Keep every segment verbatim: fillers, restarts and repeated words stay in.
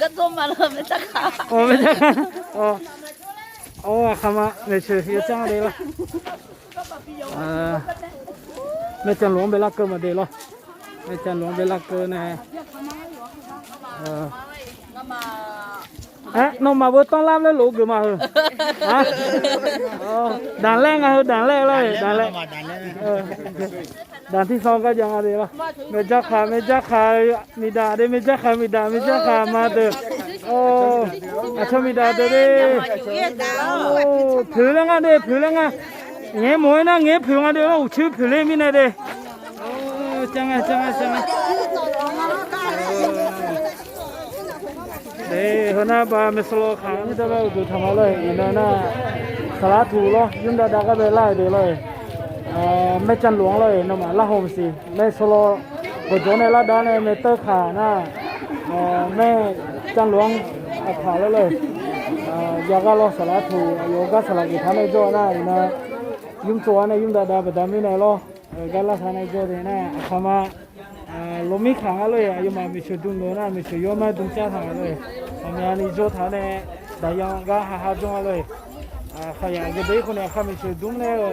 Gardzawr ma lor, maeqtsaq kaq. Awq, maeqtsaq kaq. Awq, aqkaq ma maeqtsoeq yajanr de lar. Maeqcan lof-anr bae larkeuv maqde lor. Maeqcan lof-anr bae larkeuv nae. Aer, nawmaf beu tanrlar laer lof-eu geuf ma heu. Daqlaer nga heu, daqlaer lar, daqlaer. Daq tirsanr gar jav nga de lar. Maeqdzaq kaq, maeqdzaq kaq, miqdaq de, maeqdzaq kaq, miqdaq, maeqdzaq kaq ma deuq. Aqcawq miqdaq deuq de. Poeq laer nga de, poeq laer nga. Ngaeq-aer mawq-aer nar ngaeq-aer poeq nga de lar, uqcoer poeq ler mirnae de. Car nga, car nga, car nga. Heu nar ba maeqsawlaw kaq-anr dar lar-eu deuq taq ma lor-eq. Iqnan nar saqlar tuq lor, nymr dav dav gar bae lar-euq deuq lor-eq. Maeqcan lof-anr lor-eq, nawmaf lar haw maqsiq. Maeqsawlaw gawqjawq nae lar dav nae maeqteuv kaq nar, maeqcan lof-anr aqkaq lor lor-eq. Jav gar lor saqlar tuq, aqyawf gar saqlaq geuf taq nae jawr nar, iqnan nymr tsov-awr nae nymr dav dav baqda mirnae lor. Gar lar taq nae jawr de nar, aqkaq ma lawmir kaq nga lor-eq. Aqyawfmaf maeqtsoeq dm lof nar, maeqtsoeq yawr mar dm car taq nga lor-eq. Aqmyani jawr taq nae daqyan gar ha ha jawr nga lor-eq. Aqkaq yaq geu deuq-ir khawf nae aqkaq maeqtsoeq dm nae-eu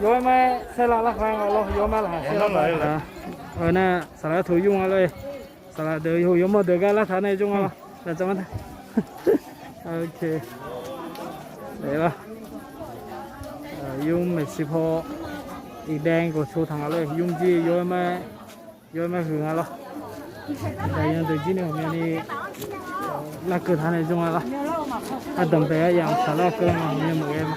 yawr-aer mar saerlar lar khav nga lor, yawr mar laqkhaq saerlar lar. Nar saqlar tuq yur nga lor-eq. Saqlaq deuq yawr yawmawr deuq gar lar taq nae jawr nga lor. Laf dzaq ma ta. Yur maeqshi paw iqdae gawqco taq nga lor-eq. Yur jir yawr-aer mar, yawr-aer mar huiq nga lor. Daqyan deuq jir nae ghawqmyani larkeuv taq nae jawr nga lor. Ardanq bae-aer yamq saqlar keuv nga ghawqmya maqghae ma.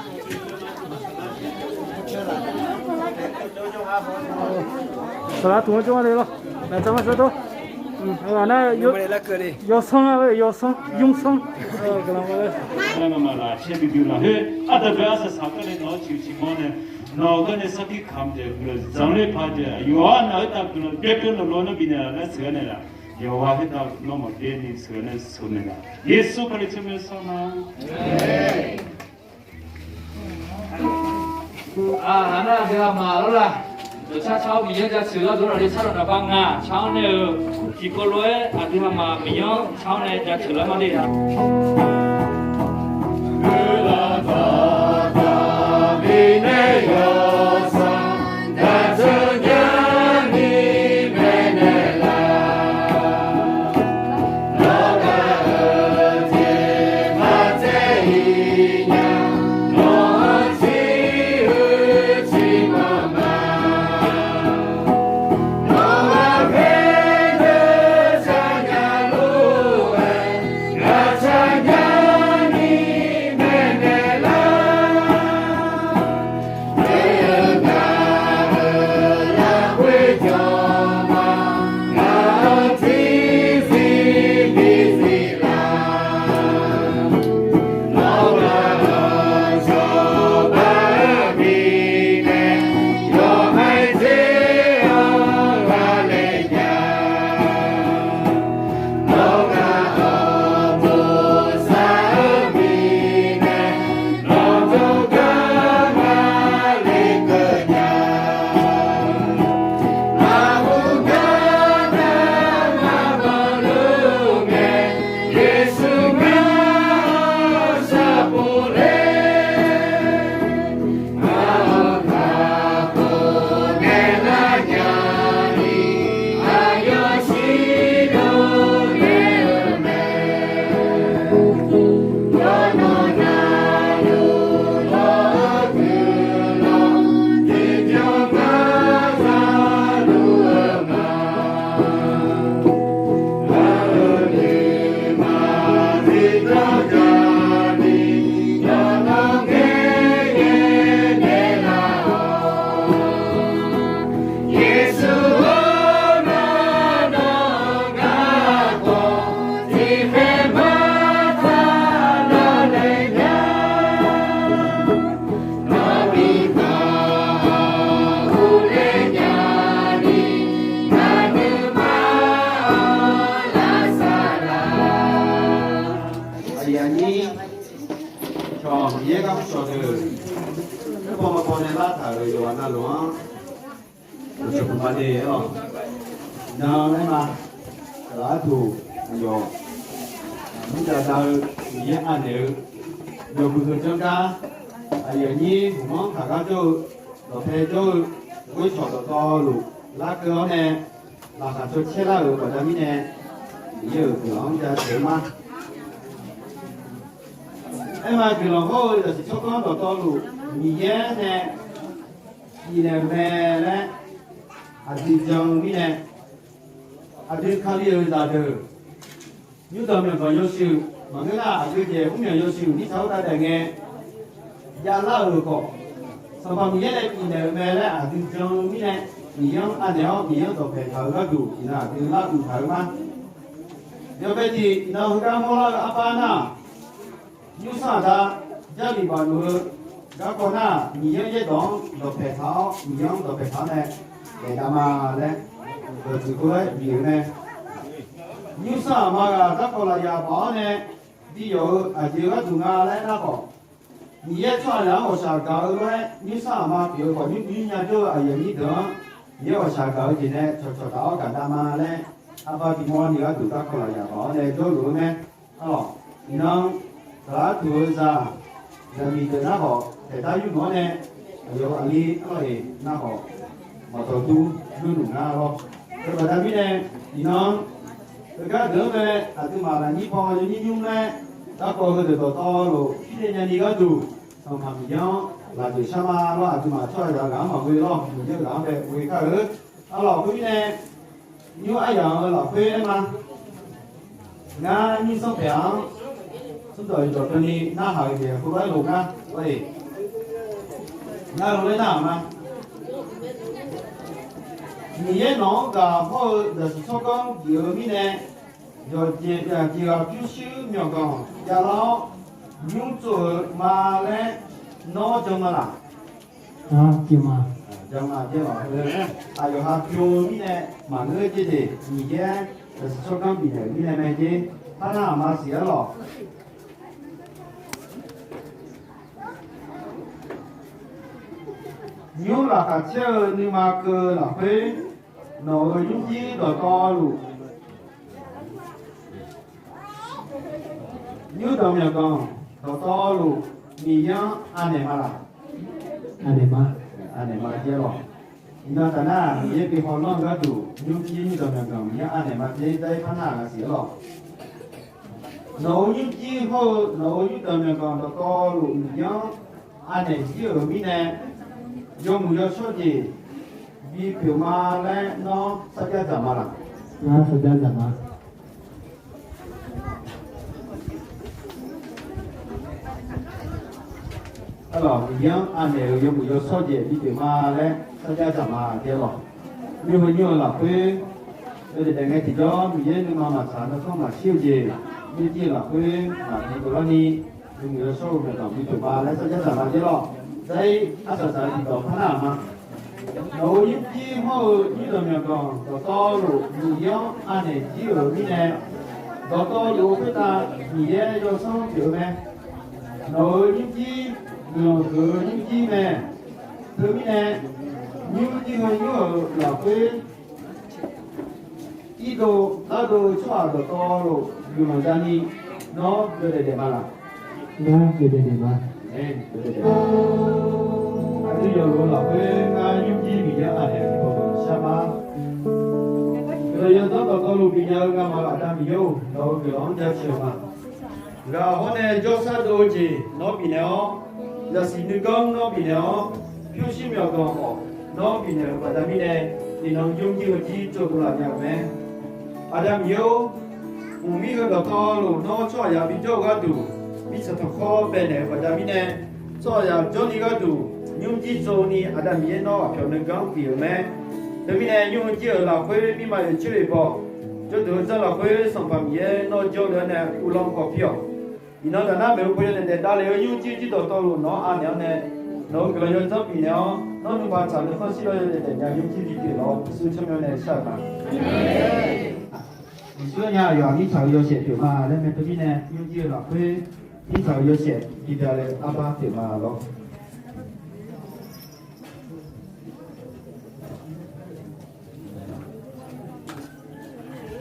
Saqlar tuq-anr jawr nga de lor. Laf dzaq ma sar dawr. Nar yawsanr-a, yawsanr, yumsanr. Guiqlanq ma lor. Ngamaf lafcaer duidui lafkhoer ardanq bae arsaq saq-eu gar nae nawq-anr ciqciq mawr nae, nawq-euq gar nae sarkir kamq dzaeq guiqlanq zanqler paq dzaeq, yawqha naq khoertav guiqlanq byaerdov navluf-anr bifnaeq laf laer sheuqghae naeqlaf. Yawqha khoertav nawmaf byaerni sheuqghae nae sheuqnaeq laf. Yeqsur Kali tsawrmyanr sanr ma. Aqnar aqdui aqma lawr la. Dawqcar car-awr Miqyaer jaceuq-eu ardov lafle sar lawq naqba ngaq car-awr nae-eu, tiqkawv lof-aer aqdui aqma Miqyaer-anr car-awr nae jaceuq lar ma de. Aqyuif aqnyir, cawq Miqyaer gar mr cawq deuq, aerbaw ma baw nae lar taq-euq yawqghaq navluf-anr, cawq cawq ma de-awq. Nan aer ma, saqlaq arduq yawq. Mrjaq da-eu Miqyaer anaeq-eu yawqbuiq heu janr gar, aqyuif aqnyir hmq-anr taq gar jawr-eu, dawqpae jawr-eu, ghoer cawq dawqtawvluf larkeuv-awr nae, laqkhaq caw caerlar-euq baqda mirnae, Miqyaer-euq guiqlanq-anr jaceuq-eu ma. Aerma guiqlanq hawr-eu zaqsiq tsawrganr dawqtawvluf Miqyaer nae bifnaeq-euq mae laer aqdui jan-eu mirnae, aqdui Kali-euq zaqdeuq, nymrdanq myawqganq yawshuif maqngeur nar, aqgeujeq mrmyanq yawshuif mirtsaq-anr dav daef ngae javlar-euq khawf, Sanqpaq Miqyaer nae bifnaeq-euq mae laer aqdui jan-eu mirnae, Miqyaer-anr anaeq-awr Miqyaer-anr dawqpaeq taq-eu gharduq iqnan aqdui lar uiq taq-eu ma. Yawbae tiq iqnan heugar mawrlar-eu arbar nar, nymrsanr aqda Jarlif bafluf-eu garkawv nar, Miqyaer-anr yaerdawq-anr dawqpaeq taq-awr, Miqyaer-anr dawqpaeq taq-awr nae daef dav ma laer dawqtsuif khoer-aer bif-euq mae. Nymrsanr aqma ghaq garkawv lafyaq baf-awr nae bi yawf-eu aqjeq gharduq nga laer nar khawf, Miqyaer tsawrhaqzaq-anr ghawqshaq gaq-eu lof-aer nymrsanr aqma pyeuf-eu khawf, nymrnyir nya jawr-eu aqyuif aqnyir deuq-anr Miqyaer ghawqshaq gaq-eu jeq nae cawqcawq taf-awr gaq dav ma laer, arbar bimawr ni gharduq garkawv lafyaq baf-awr nae jawrluf-eu mae. Arlawq, iqnan saqlar tuq-eu zaq, zaqmiq deuq nar khawf taeqdar yurluf-anr nae, aqyawf aqli arlawq-eq nar khawf maqdawq dur yurluf ngar lawr. Teubaqda mirnae, iqnan heugar deuq-anr bae aqduimaf lafnyir paw yawnyir nymr laer, garkawv heudeuq dawqtawvluf shirle nyani gharduq, Sanqpaq Miqyaer-anr lafjeuq shar ma lawr. Aqduimaf tsawrhaqzaq ghaq-anr maqghoe lawr, Miqyaer-euq ghaq-anr bae ghoe kar-eu. Arlawq khoermirnae, nymr aryaq-euq lafkhoer aer ma. Ngar nymrsanr paeq-anr smrdawq yawqdawq keuvni narhaq-eu jeq khoerlof-aer loq ngar lawr-eq. Ngar lof-aer narhaq ma. Miqyaer nawq-anr ghaq hawr-eu zaqsiq tsawrganr geuf-eu mirnae, yawqjeq ghaq pyurshuir myawqganq javlar-awr, nymr tsov-euq ma laer nawr jan ma laq? Jan ma. Jan ma, jan ma. Aqyawf ha pyur-eu mirnae maqngeur jeq de, Miqyaer zaqsiq tsawrganr bifnaeq-euq mirnae mae jer. Parnar aqma siq-aer lawq. Nymr laqkhaq caer-eu nuima keuv-eu lafkhoer, nawq-euq nymrjir dawqtawvluf, nymrdanq myawqganq dawqtawvluf, Miqyaer-anr anaeq ma laq? Anaeq ma. Anaeq ma jer lawq. Iqnan taf nar, Miqyaer bi hawlanr-eu gharduq nymrjir nymrdanq myawqganq Miqyaer-anr anaeq ma jer, dar-ir parnar-aq siq-aer lawq. Nawq-euq nymrjir hawr-eu nawq-euq nymrdanq myawqganq dawqtawvluf, Miqyaer-anr anaeq jir-euq mirnae, yawmuiq yawshawr jeq bipyeuf ma laer nawr sarjax dzaq ma laq? Ngar sarjax dzaq ma. Arlawq, Miqyaer-anr anaeq-euq yawmuiq yawshawr jeq bipyeuf ma laer sarjax dzaq ma jer lawq. Nymr heu nymr-eu lafkhoer yawdaef daef ngae tiqjawr, Miqyaer nuima maqtsaq, nuikhanr maqshir-eu jeq, nymrjir-eu lafkhoer maqbi dovlar ni, yawmuiq yawshawr-eu myawqganq bipyeuf ma laer sarjax dzaq ma jer lawq. Dar-ir arsaq saq-eu tiqdawq parnar-aq ma. Nawq-euq nymrjir hawr-eu nymrdanq myawqganq dawqtawvluf, Miqyaer-anr anaeq jir-euq mirnae, dawqtawvluf-eu khoertav Miqyaer yawsanr pyeuf-eu mae. Nawq-euq nymrjir guiqlanq huiq-eu nymrjir mae. Teumirnae, nymrjir heu nymr-euq lafkhoer irdov lardov-eu tsawrhaq dawqtawvluf guiqlanq za ni, nawr yawdaef daef ma laq? Ngar yawdaef daef ma. Aqdui yawqluf-eu lafkhoer ngar nymrjir Miqyaer anaeq-eu tiqpov shar ma. Guiqlanq yawdzanr dawqtawvluf bifnya-eu ngamaf-euq Aqda Miqyaer-or, nawq-euq guiqlanq-anr jaceuq-eu ma. Ghaq hawr nae jawrshar dov-eu jeq nawr bifnaeq-awr, zaqsiq nuiganr nawr bifnaeq-awr, pyurshuir myawqganq khawf nawr bifnaeq-euq baqda mirnae, iqnan nymrjir heu jir tsov dov laf nya-euq mae. Aqda Miqyaer-or, mqmir heu dawqtawvluf nawr tsawrhaqzaq bijawr-eu gharduq, mirtsaq tanqkhawr baenaeq-euq baqda mirnae, tsawrhaqzaq jawrni gharduq nymrjir tsov ni Aqda Miqyaer nawr aqpyawq nuiganr bif-euq mae. Teumirnae nymrjir-euq lafkhoer mirma yawcoer-eq baw, jawrduq heu dzanr lafkhoer Sanqpaq Miqyaer nawr jawrle-awr nae uvlanr kawv pir-awq. Iqnan taf nar maeqhu paw yawdaef daef davlef-eu nymrjir jir dawqtawvluf nawq-anr anaeq-awr nae, nawq-euq guiqlanq yawdzanr bifnaeq-awr, nawr nuima tsaq nuikhanr shir-awr yawdaef daef nya nymrjir bipyeuf lawr, Yeqsur tsawrmyanr nae shar-euq ma. Yeqsur nya aqyawf-aq mirtsaq-euq yawshaef pyeuf ma laer mae teumirnae, nymrjir-eu lafkhoer mirtsaq-euq yawshaef bidale arbar pyeuf ma lawr.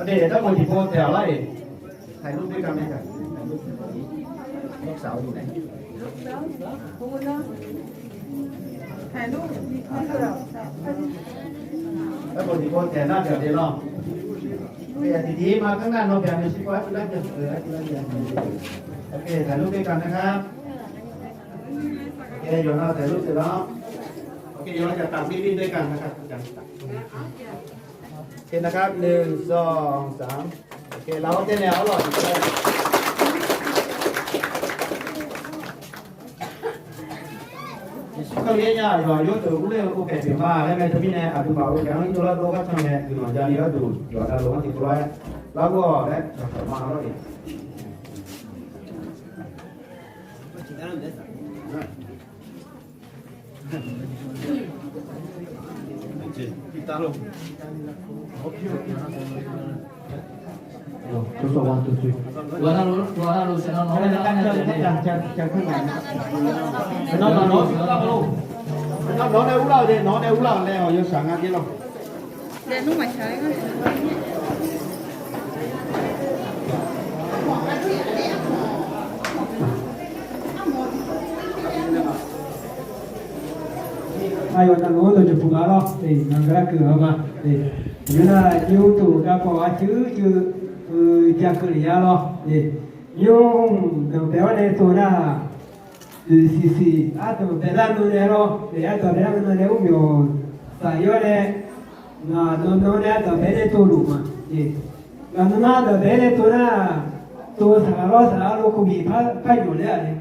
Aqdui, ဓာတ်ပုံ ဒီပေါ် တည်အောင် လိုက် ถ่ายรูปด้วยกันไหมครับ ถ่ายรูป ลูกสาวอยู่ไหน ถ่ายรูป ဓာတ်ပုံ ဒီပေါ် တည် หน้าแถวเดียวเนาะ โอเค ทีนี้มาข้างหน้า เราแบบนี้ ชิดขวา ทีละเดียว เออ ทีละเดียว โอเค ถ่ายรูปด้วยกันนะครับ โอเค เดี๋ยวเราถ่ายรูปเสร็จแล้ว โอเค เดี๋ยวเราจะตัดมีดด้วยกันนะครับ อาจารย์ โอเคนะครับ หนึ่ง สอง สาม โอเค เราจะแนวอร่อย Yeqsur Kali-aer nya-euq yawqha yawrdeuq urler-eu paeq pyeuf ma laer mae teumirnae, aqduimaf-euq gaq-anr dovlar dov-aer gharcan nae guiqlanq jani gharduq yawqha dawq-anr tiqkawv lof-aer larghov-awq laer dawqtawq ma lor-eq. Nawq nae urlar-euq de, nawq nae urlar-euq nae, awq yawshaq nga de lawq. Aqyawf navluf-anr dawqjeq puq ma lawr, naqgar keuv-eu ma. Nymr nar nymr tof garkawv arcuiv cuiv-eu jakeuv lef ya lawr. Nymr danqbae-awr nae tov nar, siqsiq ardanq baelar nan nae lawr, ardanq baelar nan nae mrmyawq saf yawr nae, ngaq nan nan nae ardanq bae nae tov luf ma. Ngaq nan nar ardanq bae nae tov nar, tov saqlaq lawr saqlaq lawr kov bi par yawq laer-a le.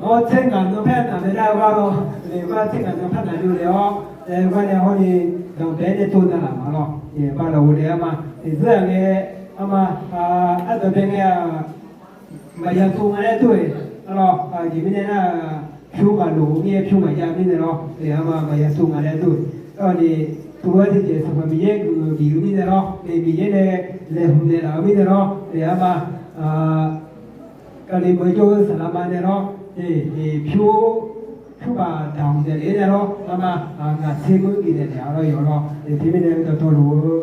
Awr tser ngaq nan par naq bae nar-eu gar lawr, le gar tser ngaq nan par naq le-awr, le gar nae hawr ni danqbae nae tov na laf ma lawr. Ba lawq-eu le arma, tiqzeur-aq ngae, arma, ardanq bae ngae-aq, maqya tov nga laer dur-eq. Arlawr, aqjeq mirnae nar, pyur maqloq-eu mir-aer pyur maqya mirnae lawr, le arma maqya tov nga laer dur-eq. Arni, tov-aer tiqjeq Sanqpaq Miqyaer guiqlanq bif-eu mirnae lawr, le Miqyaer nae laeqhmq naeqlaf-eu mirnae lawr, le arma, Kali meuq jawr-eu saqlaq ma nae lawr, pyur, pyur baq daq hmq naeq lef-aer nae lawr, arma, ngaq tser muir bifnaeq naeq-a lawr yawf lawr, teumirnae dawqtawvluf-eu,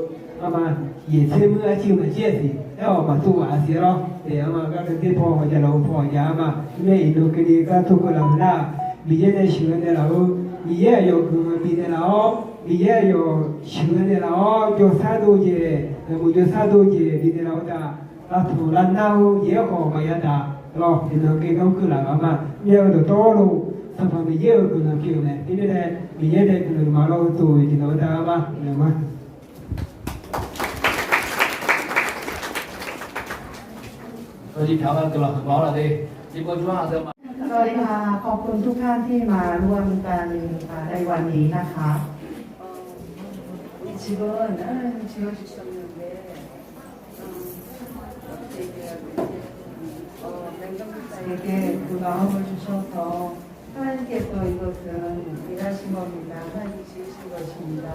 arma, yaeq tser muir arcuiv maqjir-a siq, aer-awq maqtov ghaq-a siq-aer lawr, arma gar deuq der paw hawq jav laf-eu paw hawq jav arma, mr-aer iqnan keuvni gar tov keuv laf-euq nar, Miqyaer nae sheuqghae naeqlaf-eu, Miqyaer aqyawf guiqlanq bifnaeq laf-awr, Miqyaer aqyawf sheuqghae naeqlaf-awr, jawrshar dov jeq, meuq jawrshar dov jeq bifnaeq laf-eu taf, lavtanq lavnar-eu jeq-aer khawf maqya taf lawr, iqnan keuvni gar keuv laf-euq arma, mr-aer-eu dawqtawvluf, Sanqpaq Miqyaer-euq guiqlanq pyeuf-eu mae. Teumirnae, Miqyaer nae guiqlanq ma lawr-eu tov-eu jeq nawq-eu taf arma, ma. สวัสดีค่ะ ขอบคุณทุกท่านที่มาร่วมกันในวันนี้นะคะ 이 집은 하나님이 지어주셨는데, 어, 어, 그 마음을 주셔서 하나님께서 이것은 일하신 겁니다. 하나님이 지으신 것입니다.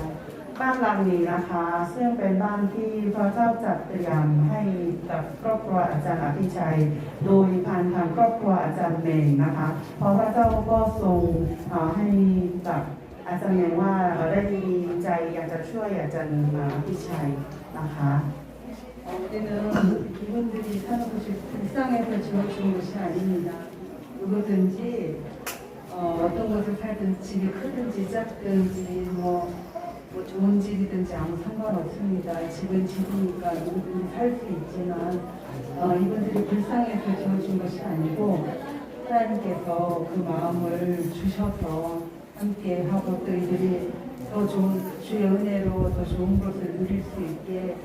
บ้านหลังนี้นะคะ ซึ่งเป็นบ้านที่พระเจ้าจัดเตรียมให้กับครอบครัวอาจารย์อภิชัย โดยผ่านทางครอบครัวอาจารย์เมงนะคะ เพราะพระเจ้าก็ทรง เอ่อ ให้กับอาจารย์เมงว่า เอ่อ ได้มีใจอยากจะช่วยอาจารย์ เอ่อ อภิชัยนะคะ 어, 때는 이분들이 사는 곳이 불쌍해서 지어진 것이 아닙니다. 누구든지, 어, 어떤 곳에 살든, 집이 크든지 작든지 뭐, 뭐 좋은 집이든지 아무 상관없습니다. 집은 집이니까 누구든지 살 수 있지만, 어, 이분들이 불쌍해서 지어진 것이 아니고 하나님께서 그 마음을 주셔서 함께 하고 또 이들이 더 좋은 주의 은혜로 더 좋은 것을 누릴 수 있게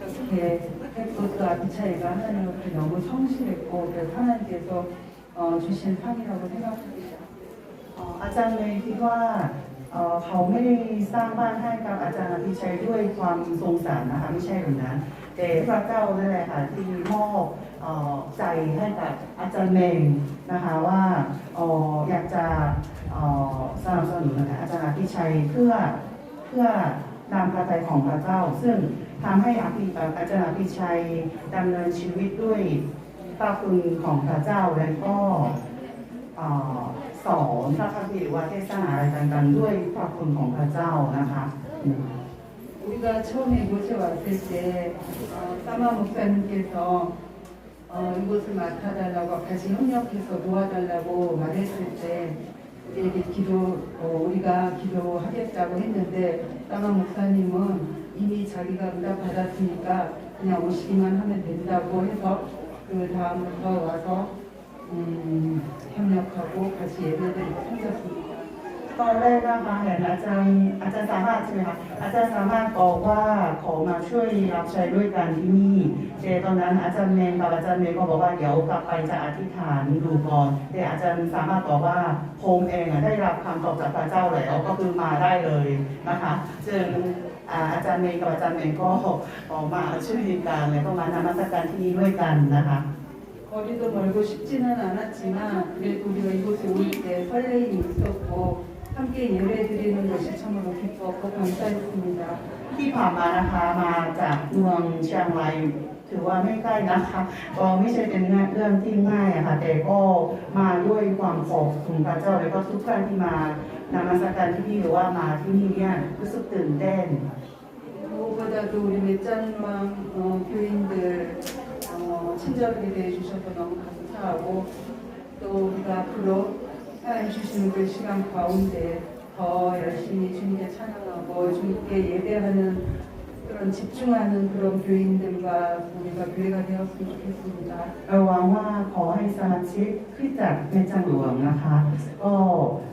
그렇게 했고 또 아비차이가 하나님 앞에 너무 성실했고 그래서 하나님께서 어, 주신 상이라고 생각합니다. 어, อาจารย์เมงคิดว่า เอ่อ เขาไม่ได้สร้างบ้านให้กับอาจารย์อภิชัยด้วยความสงสารนะคะ ไม่ใช่แบบนั้น แต่พระเจ้านั่นแหละค่ะที่มอบ เอ่อ ใจให้กับอาจารย์เมงนะคะว่า เอ่อ อยากจะ เอ่อ สนับสนุนนะคะ อาจารย์อภิชัยเพื่อ เพื่อ นามพระทัยของพระเจ้า ซึ่งทำให้อภิ- เอ่อ อาจารย์อภิชัยดำเนินชีวิตด้วยพระคุณของพระเจ้า และก็ เอ่อ สอนพระคัมภีร์ หรือว่าเทศนาอะไรต่างๆ ด้วยพระคุณของพระเจ้านะคะ 음. 우리가 처음에 이곳에 왔을 때, 어, 사마 목사님께서 어, 이곳을 맡아달라고, 같이 협력해서 도와달라고 말했을 때, 우리에게 기도, 어, 우리가 기도하겠다고 했는데, 사마 목사님은 이미 자기가 응답받았으니까 그냥 오시기만 하면 된다고 해서, 그 다음부터 와서, 음, 협력하고 같이 예배드리고 섬겼습니다. ตอนแรกนะคะ เห็นอาจารย์ อาจารย์สามารถใช่ไหมคะ อาจารย์สามารถบอกว่าขอมาช่วยรับใช้ด้วยกันที่นี่ แต่ตอนนั้นอาจารย์เมงกับอาจารย์เมย์ก็บอกว่า เดี๋ยวกลับไปจะอธิษฐานดูก่อน แต่อาจารย์สามารถบอกว่า ผมเองอะได้รับคำตอบจากพระเจ้าแล้ว ก็คือมาได้เลยนะคะ ซึ่ง อ่า อาจารย์เมงกับอาจารย์เมงก็ออกมาช่วยกัน แล้วก็มานมัสการที่นี่ด้วยกันนะคะ 거리도 멀고 쉽지는 않았지만, 그래도 우리가 이곳에 올 때 설레임이 있었고, 함께 예배드리는 것이 참으로 기뻤고 감사했습니다. ที่ผ่านมานะคะ มาจากเมืองเชียงราย ถือว่าไม่ใกล้นะคะ ก็ไม่ใช่เป็นเรื่องที่ง่ายอะค่ะ แต่ก็มาด้วยความขอบคุณพระเจ้า แล้วก็ทุกครั้งที่มานมัสการที่นี่ หรือว่ามาที่นี่เนี่ย รู้สึกตื่นเต้น 무엇보다도 우리 맷장로와, 어, 교인들, 어, 친절하게 대해주셔서 너무 감사하고, 또 우리가 앞으로 하나님 주시는 그 시간 가운데 더 열심히 주님께 찬양하고 주님께 예배하는 그런, 집중하는 그런 교인들과 우리가 교회가 되었으면 좋겠습니다. เราหวังว่าขอให้สมาชิกคริสตจักรแม่จังหลวงนะคะ ก็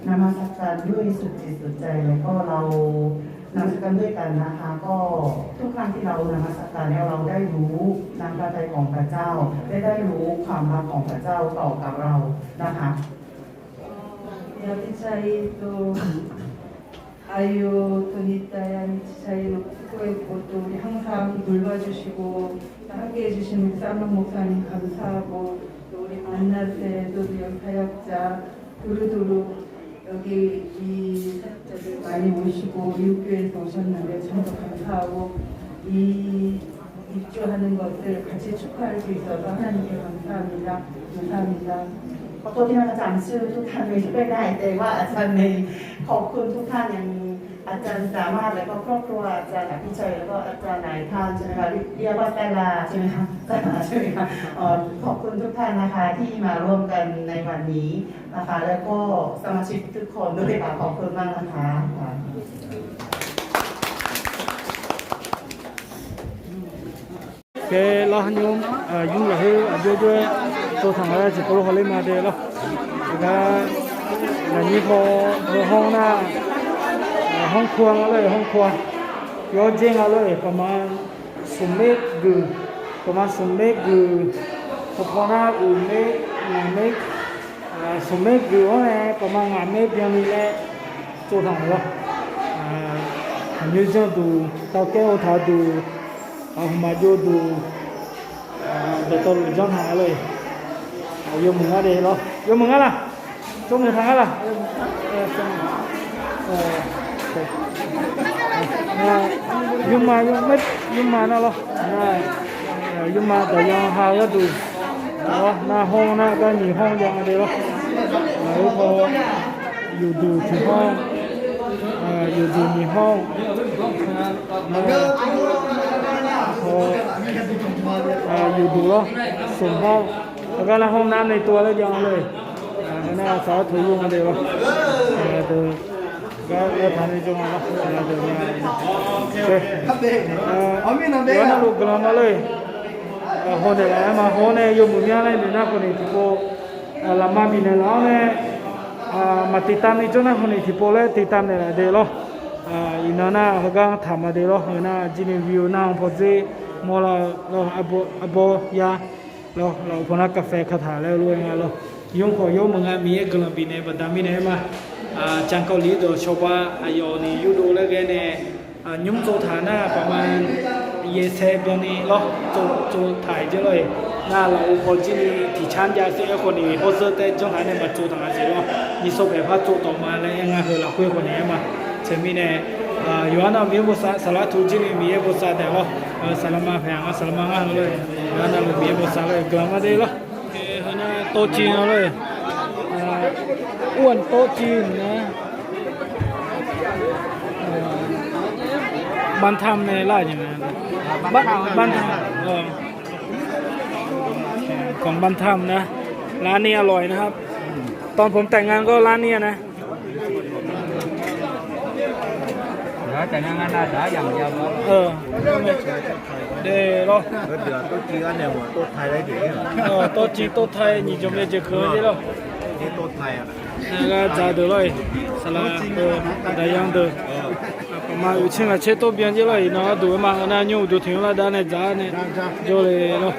นมัสการด้วยสุดจิตสุดใจ แล้วก็เรานมัสการด้วยกันนะคะ ก็ทุกครั้งที่เรานมัสการแล้ว เราได้รู้น้ำพระทัยของพระเจ้า และได้รู้ความรักของพระเจ้าต่อกับเรานะคะ 어, 야, 미차이 또 아이오, 또 니따야, 미치차이 놓고 있고, 또 우리 항상 돌봐주시고, 또 함께 해주시는 쌍문 목사님 감사하고, 또 우리 만나세, 또 여기 사역자, 두루두루 여기 이 사역자들 많이 오시고, 미국교회에서 오셨는데, 정말 감사하고, 이 입주하는 것을 같이 축하할 수 있어서 하나님께 감사합니다. 감사합니다. ขอโทษที่น่าจะจำชื่อทุกท่านไม่ได้ แต่ว่าอาจารย์เมย์ขอบคุณทุกท่าน อย่างอาจารย์สามารถ แล้วก็ครอบครัวอาจารย์อภิชัย แล้วก็อาจารย์หลายท่านใช่ไหมคะ เรียกว่าไซลาใช่ไหมคะ ไซลาใช่ไหมคะ เอ่อ ขอบคุณทุกท่านนะคะ ที่มาร่วมกันในวันนี้นะคะ แล้วก็สมาชิกทุกคนด้วยค่ะ ขอบคุณมากนะคะ Kae lar nymr, nymr lafkhoer aqjox jov-aer tsovtaq-aer jeq pov lor hawler ma de lor. Aqgar lafnyir paw heu hawr nar, hawr kur-a nga lor-eq, hawr kur-a. Yawr dzer nga lor-eq, paqma smq mer guiq, paqma smq mer guiq, pawpaw nar uiq mer, ngaq mer, smq mer guiq-awr nae paqma ngaq mer byanni laer tsovtaq-euq lor. Aqnyoer janr duq, tavkaer-eu taq duq, aqhmq maqjov duq, dawqtawvluf janr taq-a lor-eq. Yawmuiq ngar de lor, yawmuiq ngar laq, tsawrmuiq taq ngar laq. Yawrma, yawrma nar lor, yawrma dawqyan ha gharduq, nar hawr nar gar nyiq hawr jav nga de lor. Aqyawf paw yufduq tiq hawr, yufduq nyiq hawr, yufduq lor, smq hawr, aqgar nar hawr nar nae tov-a laer jav nga lor-eq. Heu nar saq-awr tov yur nga de lor. Gar aertaq nae jawr nga lor. Yawqha navluf guiqlanq ma lor-eq. Hawnaeq laf-aer ma, hawr nae yawmuiq myanr laer noeq nar khawf ni tiqpov, lafma bifnaeq laf-awr nae, maqtiq tam ni jawr nar khawf ni tiqpov laer tiq tam naeq laf de lor. Iqnan nar heugar taq ma de lor. Heu nar jir ni video nar-anr pawdzer mawrlar-eu lor, arbawr ya lor, laf-eu paw nar กาแฟ kataq laer lof-aer nga lor. Yawr khawf yawmuiq nga, Miqyaer guiqlanq bifnaeq baqda mirnae aer ma. Jaqkawvliq deuq shawba aqyawf ni yurdov laer ghae nae, nymr tsovtaq nar paqma yaeqsae byanni lor, tsovtaq-iq jir lor-eq. Nar laf-eu paw jir ni tiqcar jav ser-aer khawf ni hawrzeur taer janr taq nae maqtsov taq nga jeq lor. Nyiq sawr paeq par tsov tawq ma laer aer nga, heu lafkhoer khawf ni aer ma. Teumirnae Yawqha navluf Miqyaer bosav saqlaq taq jir ni Miqyaer bosav taef lawr. Saqlaq ma paeq-a nga, saqlaq ma ngar heu lor-eq. Yawqha navluf Miqyaer bosav saqlaq-eu guiqlanq ma de lawr. Heu nar tawrciv nga lor-eq. Ur-aq tawrciv nar, บ้านถ้ำ nae lar-aq nya nga. บ้านถ้ำ ของบ้านถ้ำนะ ร้านนี้อร่อยนะครับ ตอนผมแต่งงานก็ร้านนี้นะ Tawrciv tawrtae nyiq jmq yaeq jeq keuq-a de lawr. Nar gar dzaq deuq lawr-eq. Saqlaq-eu daqyan deuq, aqma uiqtser ngaq tser tawr byan jir lawr-eq. Iqnan arduq-aer ma, heu nar nymr uqduq tiq-anr lar dar nae dzaq-ar nae jawr le lawr.